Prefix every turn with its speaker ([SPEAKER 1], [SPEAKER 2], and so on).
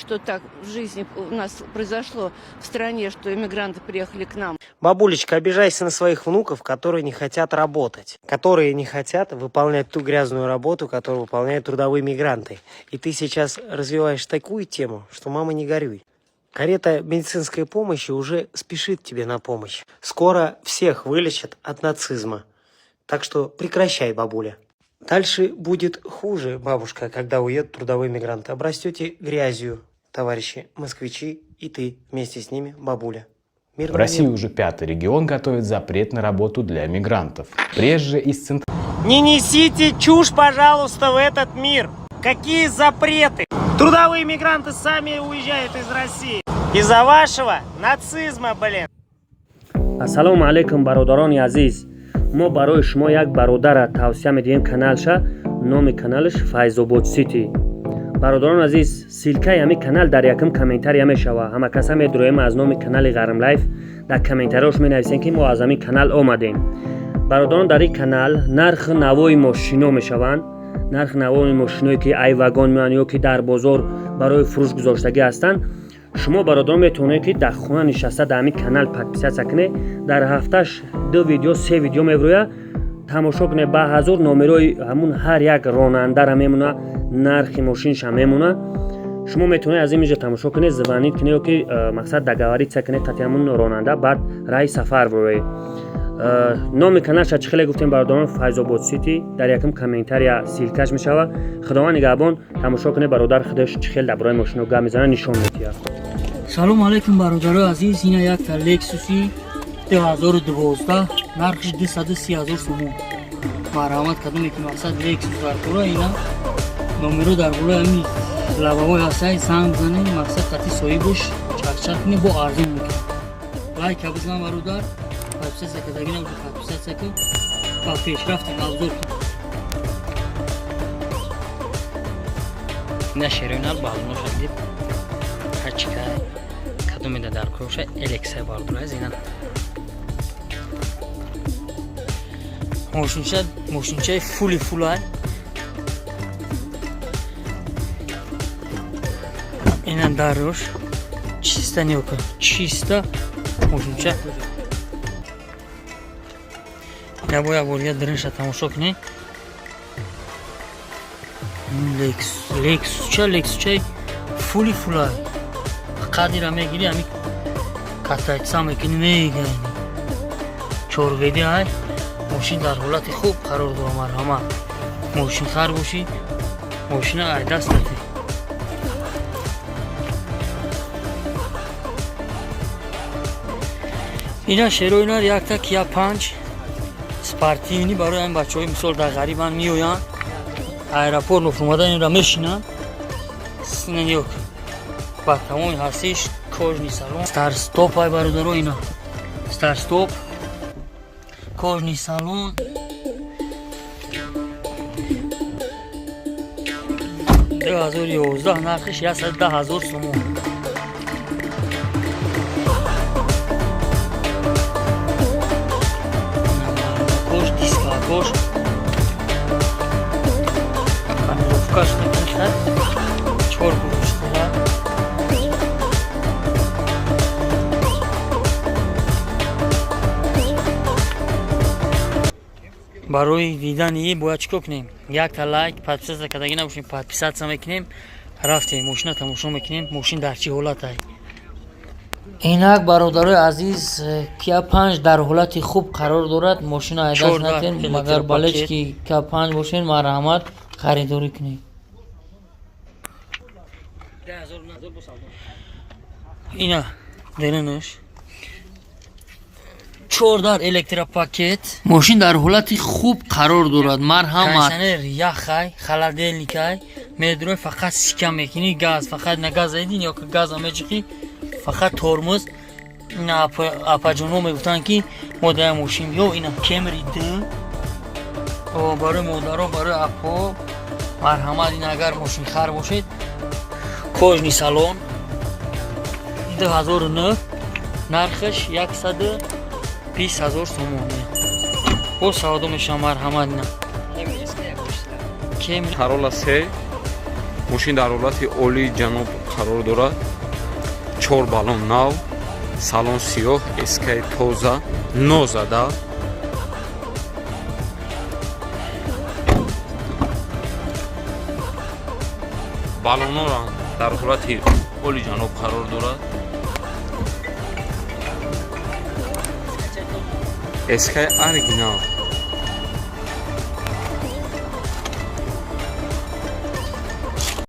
[SPEAKER 1] что так в жизни у нас произошло в стране, что иммигранты приехали к нам.
[SPEAKER 2] Бабулечка, обижайся на своих внуков, которые не хотят работать, которые не хотят выполнять ту грязную работу, которую выполняют трудовые мигранты. И ты сейчас развиваешь такую тему, что мама не горюй. Карета медицинской помощи уже спешит тебе на помощь. Скоро всех вылечат от нацизма. Так что прекращай, бабуля. Дальше будет хуже, бабушка, когда уедут трудовые мигранты. Обрастете грязью, товарищи москвичи, и ты вместе с ними, бабуля.
[SPEAKER 3] В России уже 5-й регион готовит запрет на работу для мигрантов. Прежде из центра...
[SPEAKER 2] Не несите чушь, пожалуйста, в этот мир. Какие запреты? Трудовые мигранты сами уезжают из России. Из-за вашего нацизма, блин.
[SPEAKER 4] Ассаламу алейкум, бародарони азиз. ما برای شما یک برادر توصیه میدیم کانالش نام کانالش فیض‌آباد سیتی. برادران عزیز سیلکه همی کانال در یکم کامنتاری میشوه. همه کسا میدرویم از نام کانال غرم لایف در کامنتاریش می نویسین که ما از همین کانال آمدیم. برادران در این کانال نرخ نوای ماشینا میشوند. نرخ نوای ماشینایی که ای واگن میان یا که در بازار برای فروش گذاشتگی هستند. شما برادران میتونید که در خونه نشسته در همین کانال پادپیسیasiya کنه. در هفتهش 2 ویدیو 3 ویدیو میبروید. تماشا کنه با هزار نمرای همون هر یک راننده را میمونه، نرخ ماشینش هم میمونه. شما میتونید از اینجا تماشا کنید، زبانید کنید که مقصد دگاوری کنید تا همون راننده بعد رای سفر بروید. نام کانالش چه خیلی گفتیم برادران فیض‌آباد سیتی در یکم کامنتاری سیلکش میشوه. خداوند نگهبان. تماشا کنه برادر خودش چه خیلی برای ماشینو گام میزنه نشون میده.
[SPEAKER 5] سلام علیکم برادران عزیز. این یک تا لکسوسی 2012 نرخش 230,000 سوم. مرحمت کدوم که مقصد لکسوس برخوره اینا نمرو در بالا همین لبه‌های هستای سنگ زنه مقصد کتی سوی بوش چک کنی با ارزون میکنه. لایک بزن برادر. پادپیسیasiya که دیگه نمیشه پادپیسیasiya کن با پیشرفت ابزار
[SPEAKER 6] نشریونال بالونوش دید هرچی که کدومی در کروش الکسای باردوله از اینا ماشینچه فولی فولای اینا داروش چیستا نیوکا چیستا ماشینچه نباید باید درنش تماشا کنی لکس چه فولی فولای قدی را میگیری همی کتایتسا میکنی میگنی چورگیدی های ماشین در حالت خوب قرار دو مرحمه ماشین خر باشی ماشین های دست دادی اینا شروع اینا یک تا کیا 5 سپارتیونی برای این بچه های مثال در غریبان میویان ایراپور نفرمادن این را میشینن سینن یک با تمامی هستیش کوژنی سالون ستار ستوپ های برادرو اینا ستار ستوپ کوژنی سالون 2011 نرخش 110,000 سوم Boş. Kaç metre? Çor bulmuşlar. برای دیدن این باید چیکار کنیم؟ یک تا لایک پادپیسیasiya که دیگه نباشیم پادپیسیasiya میکنیم رفتیم ماشین تماشا میکنیم ماشین در چی حالت های
[SPEAKER 5] اینک برادرای عزیز کیا 5 در حالت خوب قرار دارد ماشین ها دست نکنید مگر بالش که کیا 5 باشین مرحمت خریداری کنید
[SPEAKER 6] اینا درنش 4 در الکترا پاکت
[SPEAKER 5] ماشین در حالت خوب قرار دارد مرحمت
[SPEAKER 6] کنشنر یخای خلادلنیکای میدروی فقط سیکم میکنی گاز فقط نه گاز ایدین یا که گاز میجقی فقط ترمز این اپاجونو میگفتن که مادر ماشین یا اینا کمری ده و برای مادرها برای اپا مرحمت این اگر ماشین خر باشید کوژنی سالون 2009 نرخش 120,000 سومونه او سعادو میشه مرحمت نه کمری
[SPEAKER 7] Corolla C мошин дар ҳолати олӣ ҷаноб қарор дорад. 4 балон нав, салон сиёҳ, эскаи тоза, нозада. балонҳоро дар ҳолати оли ҷаноб қарор дорад. эскаи оригинал